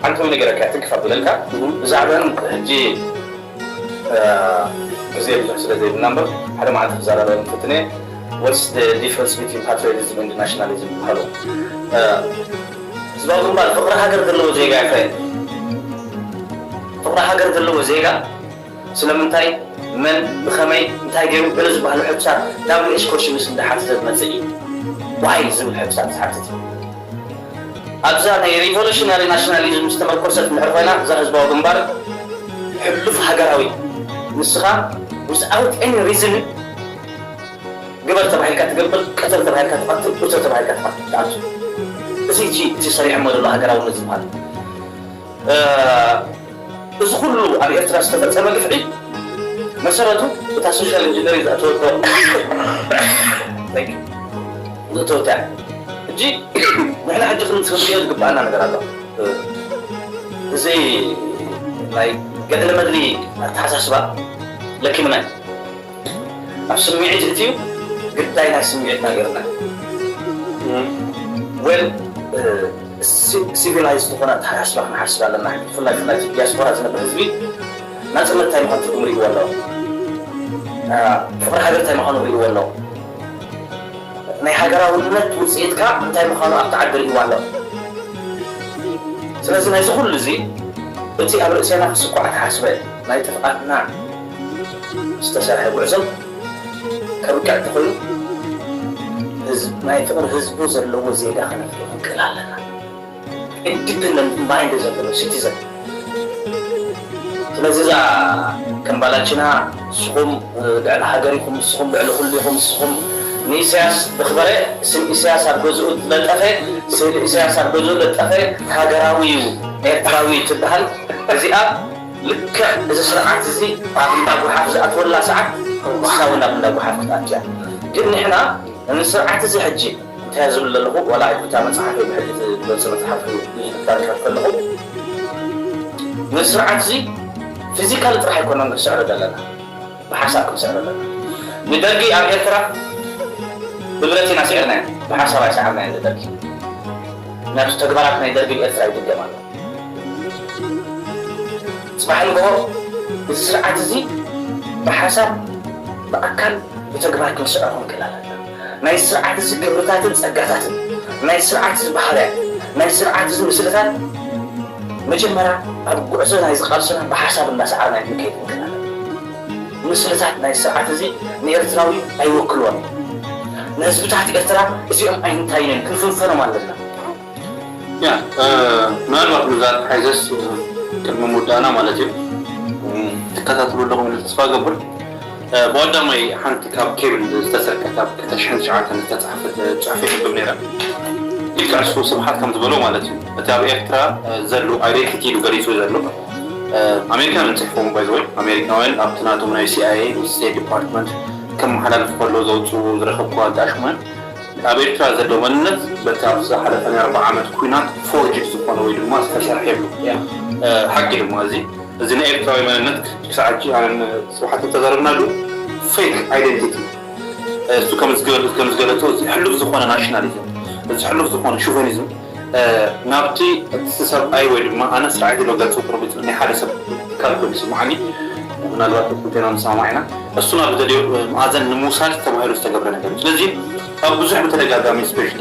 ሓንቲ ወይ ነገር እያ ትንክፍ ኣቢለልካ። ብዛዕባን ሕጂ ግዜ ብዙሕ ስለ ዘይብልና እምበር ሓደ መዓልቲ ክዛረበ ንፍትን እየ። What's the difference between patriotism and nationalism ዝበሃሉ? ህዝባዊ ግንባር ፍቕሪ ሃገር ዘለዎ ዜጋ ይኸ ፍቕሪ ሃገር ዘለዎ ዜጋ ስለምንታይ፣ መን፣ ብኸመይ፣ እንታይ ገይሩ ገለ ዝበሃሉ ሕሳብ ዳብሊው ኤች ኮሽንስ እንዳሓተተ ዝመፅእ እዩ። ዋይ ዝብል ሕሳብ ዝሓትት እዩ። ኣብዛ ናይ ሪቮሉሽናሪ ናሽናሊዝም ዝተመርኮሰት እንድሕር ኮይና እዛ ህዝባዊ ግንባር ሕሉፍ ሃገራዊ ንስኻ without any reason ግበር ተባሂልካ ትገብር፣ ቅተል ተባሂልካ ትቐትል፣ እቶ ተባሂልካ ትቐትል ትኣቱ። እዚ እቲ ሰሪዖሞ ዘሎ ሃገራውነት ዝበሃል እዚ ኩሉ ኣብ ኤርትራ ዝተፈጸመ ግፍዒ መሰረቱ እታ ሶሻል ኢንጂነሪንግ ዘእተወቶ ዘእተወታ ሕጂ ንሕና ሕጂ ክንስርዮ ዝግባኣና ነገር ኣሎ። እዚ ናይ ገድለ መድሊ ኣተሓሳስባ ለኪምና ኣብ ስምዒት እትዩ ግዳይ ናይ ስምዒት ነገርና ወል ሲቪላይዝ ዝኾነ ኣተሓሳስባ ክንሓስብ ኣለና። ብፍላይ ብፍላይ ዲያስፖራ ዝነብር ህዝቢ ናፅነት እንታይ ምዃን ትርጉም ርእይዎ ኣሎ። ፍቕሪ ሃገር እንታይ ምዃኑ ርእይዎ ኣሎ። ናይ ሃገራውነት ውፅኢትካ እንታይ ምዃኑ ኣብቲ ዓዲ ርእይዎ ኣሎ። ስለዚ ናይዚ ኩሉ እዚ እቲ ኣብ ርእሴና ክስኳዕ ተሓስበ ናይ ጥፍኣትና ዝተሰርሐ ጉዕዞ ከብቅዕ እንተኾይኑ ናይ ፍቕሪ ህዝቡ ዘለዎ ዜጋ ከነፍሪ ክንክእል ኣለና። ኢንዲፐንደንት ማይንድ ዘለዎ ሲቲዘን። ስለዚ እዛ ከም ባላችና ንስኹም ልዕሊ ሃገር ኢኹም፣ ንስኹም ልዕሊ ኩሉ ኢኹም፣ ንስኹም ንኢሳያስ ብኽበረ ስም ኢሳያስ ኣብ ገዝኡ ዝለጠፈ ስእሊ ኢሳያስ ኣብ ገዝኡ ለጠፈ ሃገራዊ እዩ ኤርትራዊ ትበሃል እዚኣ ልክዕ እዚ ስርዓት እዚ ኣብ እንዳ ጓሓፍ ዝኣትወላ ሰዓት ንሳ እውን ኣብ እንዳ ጓሓፍ ክትኣቱ እያ። ግን ንሕና ንስርዓት እዚ ሕጂ እንታይ ዝብል ዘለኹ ዋላ ኣይኩታ መፅሓፍ ብሕጂ ዝበፅ መፅሓፍ ታሪካት ከለኹ ንስርዓት እዚ ፊዚካል ጥራሕ ኣይኮነን ንስዕሮ ዘለና ብሓሳብ ክንስዕሮ ኣለና። ንደርጊ ኣብ ኤርትራ ብብረት ኢና ስዒርናዮ፣ ብሓሳብ ኣይሰዓርናዮ ንደርጊ። ምክንያቱ ተግባራት ናይ ደርጊ ብኤርትራ ይድገም ኣሎ። ጽባሕ ንግሆ እዚ ስርዓት እዚ ብሓሳብ ብኣካል ብተግባር ክንስዕሮ ክንክእል ኣለና። ናይ ስርዓት እዚ ክብርታትን ጸጋታትን ናይ ስርዓት እዚ ባህርያት ናይ ስርዓት እዚ ምስልታት መጀመርያ ኣብ ጉዕዞ ናይዚ ቃልስና ብሓሳብ እንዳሰዓርና ክንከይድ ክንክእል ኣለና። ምስልታት ናይ ስርዓት እዚ ንኤርትራዊ ኣይወክልዎን። ንህዝብታት ኤርትራ እዚኦም ኣይንታይንን ክንፍንፈኖም ኣለና። ያ ምናልባት ምዛ ሓይዘስ ቅድሚ ምውዳእና ማለት እዩ ትከታተሉ ኣለኹም ኢለ ተስፋ ገብር። ብቐዳማይ ሓንቲ ካብ ኬብል ዝተሰርቀት ኣብ ክልተ ሽሕን ትሽዓተን ዝተፃሓፈት ፅሑፍ የንብብ ነይረ። ልክዕ እሱ ስብሓት ከም ዝበሎ ማለት እዩ እቲ ኣብ ኤርትራ ዘሎ ኣይደንቲቲ ኢሉ ገሊፁ ዘሎ ኣሜሪካውያን ፅሕፎም ባይዘወይ ኣሜሪካውያን ኣብቲ ናቶም ናይ ሲኣይኤ ምስ ስቴት ዲፓርትመንት ከመሓላልፍ ከሎ ዘውፅኡ ዝረኸብኩ ኣጋሽመን ኣብ ኤርትራ ዘሎ መንነት በቲ ኣብ ዝሓለፈ ናይ ኣርባዓ ዓመት ኩናት ፎርጅድ ዝኾነ ወይ ድማ ዝተሰርሐ የብሉ። ሓቂ ድማ እዚ እዚ ናይ ኤርትራዊ መንነት ክሳዕ ሕጂ ኣነን ስብሓት እንተዛረብናሉ ፌክ ኣይደንቲቲ እሱ ከም ዝገለፆ እዚ ሕሉፍ ዝኾነ ናሽናሊዝም እዚ ሕሉፍ ዝኾነ ሹቨኒዝም ናብቲ እቲ ሰብኣይ ወይ ድማ ኣነ ስርዓይ ዝሎ ገርፂ ቁርቢት ናይ ሓደ ሰብ ትካል ኮይኑ ይስምዓኒ ምናልባት ዜና ንሰማማዕ ኢና እሱ ናብ ዝደልዮ መኣዘን ንምውሳድ ተባሂሉ ዝተገብረ ነገር እዩ ስለዚ ኣብ ብዙሕ ብተደጋጋሚ ስፔሻሊ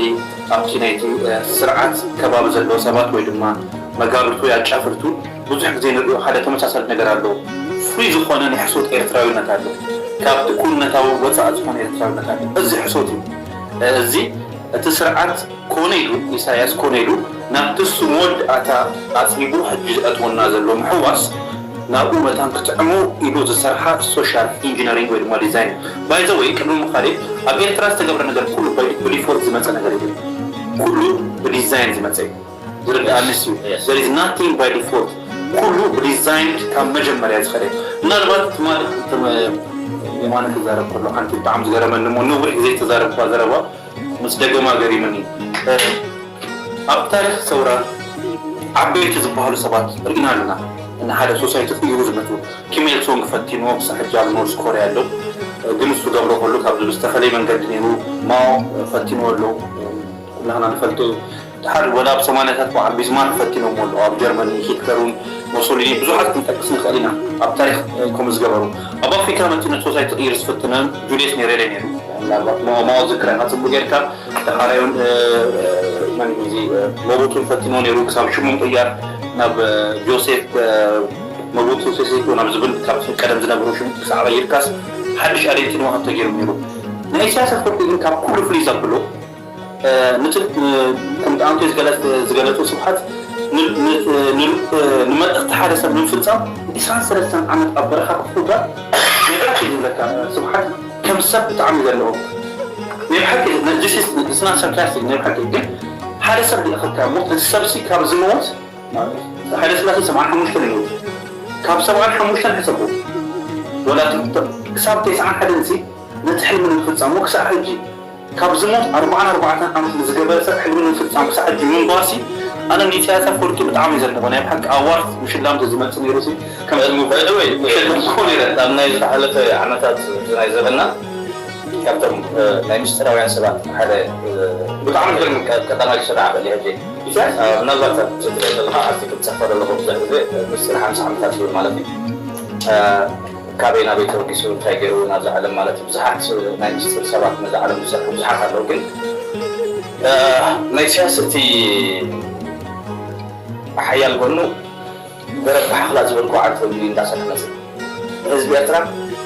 ኣብቲ ናይቲ ስርዓት ከባቢ ዘለዎ ሰባት ወይ ድማ መጋብርቱ ወይ ኣጫፍርቱ ብዙሕ ግዜ ንሪኦ ሓደ ተመሳሳሊ ነገር ኣሎ ፍሉይ ዝኾነ ናይ ሕሶት ኤርትራዊነት ኣሎ ካብቲ ኩነታዊ ወፃእ ዝኾነ ኤርትራዊነት ኣሎ እዚ ሕሶት እዩ እዚ እቲ ስርዓት ኮነ ኢሉ ኢሳያስ ኮነ ኢሉ ናብቲ እሱ መወዳእታ ኣፅቢቡ ሕጂ ዝኣትወና ዘሎ ምሕዋስ ናብኡ መታን ክጥዕሞ ኢሉ ዝሰርሓ ሶሻል ኢንጂነሪንግ ወይ ድማ ዲዛይን ባይዘወይ ቅድሚ ምኻዴ ኣብ ኤርትራ ዝተገብረ ነገር ኩሉ ብዲፎልት ዝመፀ ነገር የብሉ ኩሉ ብዲዛይን ዝመፀ እዩ ዝርድኣንስ እዩ there is nothing by default ኩሉ ብዲዛይን ካብ መጀመርያ ዝኸደ ምናልባት ትማሊ የማነ ክዛረብ ከሎ ሓንቲ ብጣዕሚ ዝገረመኒ እሞ ነዊሕ ግዜ ዝተዛረብኳ ዘረባ ምስ ደገማ ገሪምኒ ኣብ ታሪክ ሰውራ ዓበይቲ ዝበሃሉ ሰባት ርኢና ኣለና እና ሓደ ሶሳይቲ ቅይሩ ዝመፁ ኪሜል ሶንግ ፈቲንዎ ክሳብ ሕጂ ኣብ ኖርስ ኮርያ ኣሎ ግን እሱ ገብሮ ከሉ ካብዚ ብዝተፈለየ መንገዲ ነይሩ ማኦ ፈቲንዎ ኣሎ ኩላህና ንፈልጦ እዩ ድሓር ወላ ኣብ ሰማንያታት በዓል ቢዝማርክ ፈቲኖሞ ኣለዉ። ኣብ ጀርመኒ ሂትለር እውን ሞሶሊኒ ብዙሓት ክንጠቅስ ንኽእል ኢና ኣብ ታሪኽ ከምኡ ዝገበሩ። ኣብ ኣፍሪካ መፂኡ ነቲ ሶሳይቲ ክቕይር ዝፈተነ ጁልየስ ኔሬረ ነይሩ። ምናልባት ማኦ ዝክረና ፅቡቅ ጌርካ ድሓራይ እውን መን እዚ ሞቡቱን ፈቲኖ ነይሩ ክሳብ ሽሙ ምቕያር ናብ ጆሴፍ መቡቱ ሴሴኮ ናብ ዝብል ካብ ቀደም ዝነበሩ ሽም ክሳዕ ቀይርካስ ሓድሽ ኣደይቲ ንዋሃብ ተገይሩ ነይሩ። ናይ ኢሳያስ ኣፈወርቂ ግን ካብ ኩሉ ፍልይ ዘብሎ ንቲ ከም ጣንቱ ዝገለጹ ስብሓት ንመጥቕቲ ሓደ ሰብ ንምፍጻም ዕስራን ሰለስተን ዓመት ኣብ በረኻ ክፉዳ ነጋት ዝብለካ ስብሓት ከም ሰብ ብጣዕሚ ዘለዎ ናይ ብሓቂ ስና ሰርካስቲክ ናይ ብሓቂ ግን ሓደ ሰብ ሊእኸካ ሞት እቲ ሰብሲ ካብ ዝመወት ሃይለ ስላሴ ሰብዓን ሓሙሽተን ይሞት ካብ ሰብዓን ሓሙሽተን ሕሰቡ ወላ ክሳብ ተስዓን ሓደን ሲ ነቲ ሕልሚ ንምፍጻሙ ክሳዕ ሕጂ ካብ ዝሞት ኣርባዓን ኣርባዕተን ዓመት ንዝገበረ ሰብ ሕልሚ ንምፍጻም ክሳዕ ሕጂ ምንባርሲ ኣነ ንኢሳያስ ኣፈወርቂ ብጣዕሚ ዘለዎ ናይ ብሓቂ ኣዋርድ ምሽላም ተዝመጽእ ነይሩ ሲ ከም ሕልሚ ወይ ምሸለም ክኾን ነይረ ናብ ናይ ዝሓለፈ ዓመታት ናይ ዘበና ካብቶም ናይ ምስጢራውያን ሰባት ሓደ ብጣዕሚ ዝገርም ቀዳማይ ክስራሕ በሊ ሕጂ ምናልባት ትሪኦ ዘለካ ኣብቲ ክትፅሕፎ ዘለኹ ብዙሕ ግዜ ምስጢር ሓምሳ ዓመታት ዝብል ማለት እዩ። ካበይ ናበይ ተበጊሱ እንታይ ገይሩ ናብዛ ዓለም ማለት እዩ። ብዙሓት ናይ ምስጢር ሰባት ነዛ ዓለም ዝሰርሑ ብዙሓት ኣለዉ። ግን ናይ ኢሳያስ እቲ ሓያል ጎኑ ገረብ ብሓኽላ ዝበልኩ ዓንተብሊ እንዳሰርሐ መፅእ ንህዝቢ ኤርትራ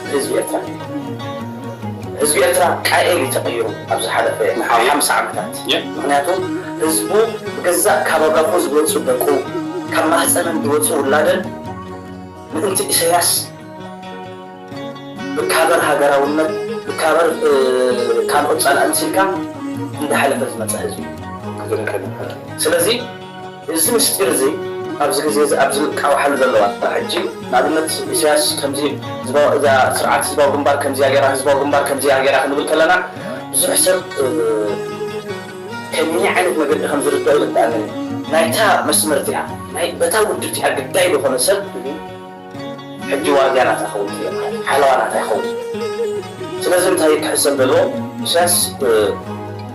ንህዝቢ ኤርትራ ህዝቢ ኤርትራ ቃኤል እዩ ተቐይሩ ኣብ ዝሓለፈ ሓምሳ ዓመታት። ምክንያቱ ህዝቡ ብገዛእ ካብ ኣጋፎ ዝወፁ ደቁ ካብ ማህፀነን ዝወፁ ውላደን ምእንቲ ኢሳያስ ብካበር ሃገራውነት ብካበር ካልኦት ፃላእንቲ ኢልካ እንዳሓለፈ ዝመፀ ህዝቢ። ስለዚ እዚ ምስጢር እዚ ኣብዚ ግዜ እዚ ኣብዚ ቃውሓሉ ዘለዋ ሕጂ ንኣብነት ኢሳያስ ከምዚ እዛ ስርዓት ህዝባዊ ግንባር ከምዚያ ገይራ ህዝባዊ ግንባር ከምዚያ ገይራ ክንብል ከለና ብዙሕ ሰብ ከመይ ዓይነት መገዲ ከም ዝርድኦ ይርድኣኒ። ናይታ መስመር እቲኣ ናይ በታ ውድብ እቲኣ ግዳይ ዝኾነ ሰብ ሕጂ ዋርድያ ናታ ይኸውን ትብል ሓለዋ ናታ ይኸውን። ስለዚ እንታይ ክሕሰብ ዘለዎ ኢሳያስ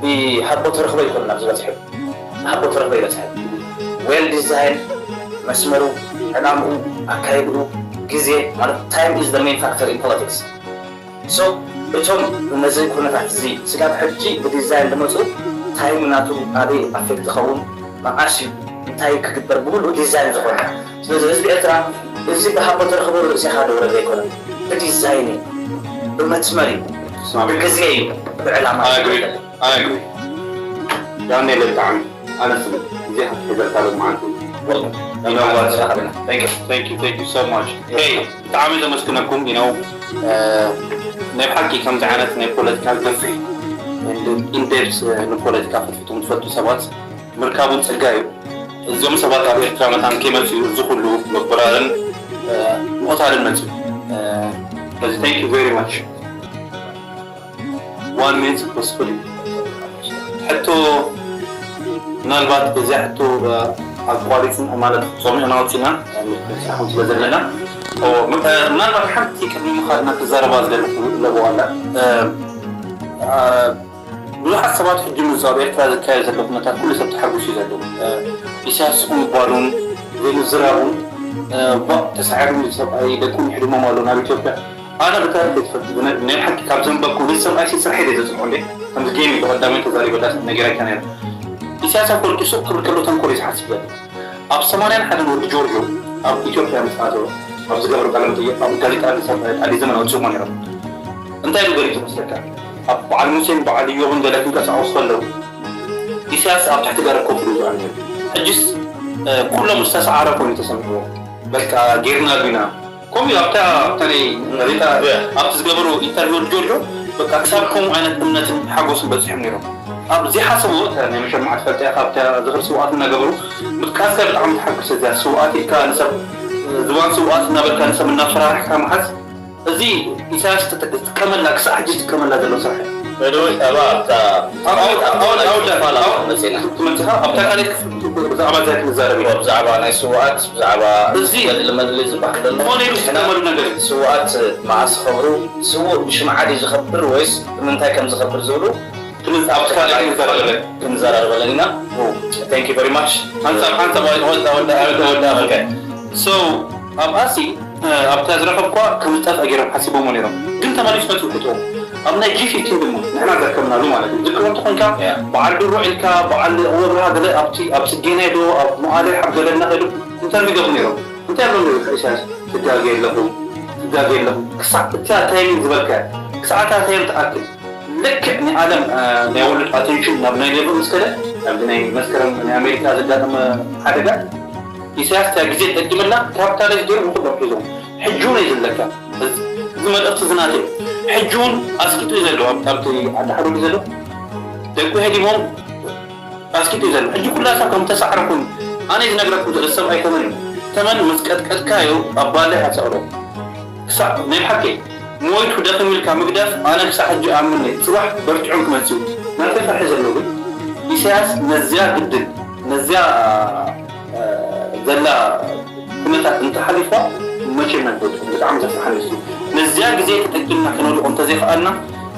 ብሃቦ ተረኽቦ ይኮን ናብ ዝበፅሐ ብሃቦ ተረኽቦ ይበፅሐ well design መስመሩ ዕላምኡ ኣካይድኡ ግዜ ማለት time is the main factor in politics so እቶም ነዚ ኩነታት እዚ ስጋብ ሕጂ ብዲዛይን ዝመፁ time ናቱ ኣበይ ኣፌክት ይኸውን መዓስ እዩ እንታይ ክግበር ብሙሉእ ዲዛይን ዝኾነ ስለዚ ህዝቢ ኤርትራ እዚ ብሃቦ ተረኽቦ ርእሲኻ ደውረድ ኣይኮነን ብዲዛይን እዩ ብመስመር እዩ ብግዜ እዩ ብዕላማ ዳንኤል ብጣዕሚ ኣነስ ግዜኻ ሒዘልካ ሎማዓንቲ ብጣዕሚ ዘመስግነኩም you know ናይ ብሓቂ ከምዚ ዓይነት ናይ ፖለቲካ ገፊሕ ኢንዴፕስ ንፖለቲካ ፈትፊቶም ትፈልጡ ሰባት ምርካቡን ጸጋ እዩ። እዞም ሰባት ኣብ ኤርትራ መታን ከይመጽኡ እዚ ኩሉ ምቁራርን ምቕታልን መጽኡ። ስለዚ thank you very much። One minute ክወስድ እዩ። ሕቶ ምናልባት እዚኣ ሕቶ ኣቋሪፅና ማለት ሰሚዕና ወፂና ስራሕም ስለ ዘለና ምናልባት ሓንቲ ቅድሚ ምኻድና ክዛረባ ዝደለኹ ኣለዎ ኣላ ብዙሓት ሰባት ሕጂ ምስ ኣብ ኤርትራ ዝካየድ ዘሎ ኩነታት ኩሉ ሰብ ተሓጒሱ እዩ ዘሎ። ኢሳያስ ስቕ ምባሉን ዘይምዝራቡን ጓእ ተሳዒሩ ሰብኣይ ደቁ ይሕድሞም ኣሎ ናብ ኢትዮጵያ። ኣነ ብታሪኽ እየ ዝፈልጥ ናይ ብሓቂ ካብ ዘንበብኩ ነዚ ሰብኣይ ሲ ስርሐይ እየ ዘፅንዖ እንዴ ከምዚ ጌም እዩ ብቐዳማይ ተዛሪበላ ነጊራካ ነይረ። ኢሳያስ ኣፈወርቂ ሱቕ ክብል ከሎ ተንኮል እዩ ዝሓስብ ዘሎ። ኣብ ሰማንያን ሓደን ወዲ ጆርጆ ኣብ ኢትዮጵያ ምስ ኣተወ ኣብ ዝገበሮ ቃለ መጠይቕ ኣብ ጋዜጣ ኣዲስ ኣበባ ኣዲስ ዘመን ኣውፅኦሞ ነይሮም። እንታይ ኢሉ ገሊፁ መስለካ? ኣብ በዓል ሙሴን በዓል እዮብን ገለ ክንቀሳቐሱ ከለዉ ኢሳያስ ኣብ ትሕቲ ገረብ ኮፍ ኢሉ ይዝዖም ነይሩ። ሕጅስ ኩሎም ዝተሰዓረ ኮይኑ ተሰሚዕዎ። በቃ ጌርናሉ ኢና። ከምኡ ኣብታ ኣብታ ናይ ጋዜጣ ኣብቲ ዝገበሮ ኢንተርቪው ጆርጆ በቃ ክሳብ ከምኡ ዓይነት እምነትን ሓጎስን በፂሖም ነይሮም። ኣብ ዘይሓሰብዎ እታ ናይ መሸማዕ ትፈልጥ ኢኻ ኣብታ ዝኽሪ ስውኣት እናገበሩ ምጥቃስካ ብጣዕሚ ተሓጉሰ እዚኣ ስውኣት ኢልካ ንሰብ ዝባን ስውኣት እናበልካ ንሰብ እናፈራርሕካ ምሓዝ እዚ ኢሳያስ ዝጥቀመላ ክሳዕ ሕጂ ዝጥቀመላ ዘሎ ስራሕ እዩ። በደወይ ጣባ ኣብታ ትመፅኻ ኣብታ ካልእ ክፍል ብዛዕባ እዚኣ ክንዛረብ ኢና። ብዛዕባ ናይ ስውኣት ብዛዕባ እዚ ገድሊ መድሊ ዝበሃል ዘሎ ዝኾነ ኢሉ ዝጥቀመሉ ነገር እዩ። ስውኣት መዓስ ክኸብሩ ስውእ ብሽምዓ ድዩ ዝኸብር ወይስ ብምንታይ ከም ዝኸብር ዝብሉ ክንዛረበለን ኢና። Thank you very much። ሓንሳብ ሓንሳብ ወዳ ወዳ ወዳ ወዳ okay. So ኣብኣሲ ኣብታ ዝረኸብኳ ከም ዝጠፍአ ገይሮም ሓሲቦሞ ነይሮም፣ ግን ተመሊሱ መፅኡ ክትኦም ኣብ ናይ ጂ ፊፍቲን ድማ ንሕና ዘርከብናሉ ማለት እዩ። ዝክሮ እንተኾንካ በዓል ድሮ ኢልካ በዓል ወብርሃ ገለ ኣብቲ ኣብ ፅጌናይ ዶ ኣብ መዓለ ሓብ ገለና ከይዱ ኢንተርቪው ገቡ ነይሮም። እንታይ ብሎም ነይሩ ኢሳያስ? ትጋገ ኣለኹ ትጋገ ኣለኹ ክሳዕ እታ ታይሚንግ ዝበልካ ክሳዕ እታ ታይም ትኣክል ልክዕ ናይ ዓለም ናይ ወርልድ ኣቴንሽን ናብ ናይ ሌቭል ምስ ከደ ኣብዚ ናይ መስከረም ናይ ኣሜሪካ ዘጋጠመ ሓደጋ ኢሳያስ እታ ግዜ ተጠቂምላ ካፒታላይዝ ገይሩ ንኩሎም ሒዞም ሕጂ እውን እዩ ዝብለካ። እዚ መልእኽቲ ዝናተ ሕጂ እውን ኣስቂጡ እዩ ዘሎ ኣብቲ ዓዲ ሓደጉ ዘሎ ደቁ ሄዲሞም ኣስቂጡ እዩ ዘሎ ሕጂ ኩላ ሰብ ከም ተሳዕረ ኮይኑ ኣነ ዝነግረኩም ዘሎ ሰብ ኣይኮነን እዩ ተመን ምስ ቀጥቀጥካዮ ኣብ ባላይ ሓሰቕሎ ክሳዕ ናይ ሓቂ ሞይቱ ደኺም ኢልካ ምግዳፍ ኣነ ክሳዕ ሕጂ ኣምነ ጽባሕ በርቲዖም ክመጽኡ ናተይ ፍርሒ ዘሎ ግን ኢሳያስ ነዚያ ግድል ነዚያ ዘላ ኩነታት እንተሓሊፋ መቼም ኣይፈልጥን ብጣዕሚ ዘፍርሓኒ እሱ ነዚያ ግዜ ተጠቂምና ከነውድቆ እንተዘይከኣልና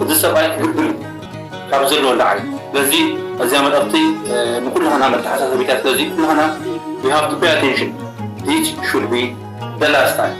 እዚ ሰብኣይ ክግብር እዩ ካብ ዘለዎ ላዕሊ ስለዚ እዚያ መልእኽቲ ንኩልሃና መተሓሳሰቢታት ስለዚ ኩልሃና we have to pay attention this should be the last time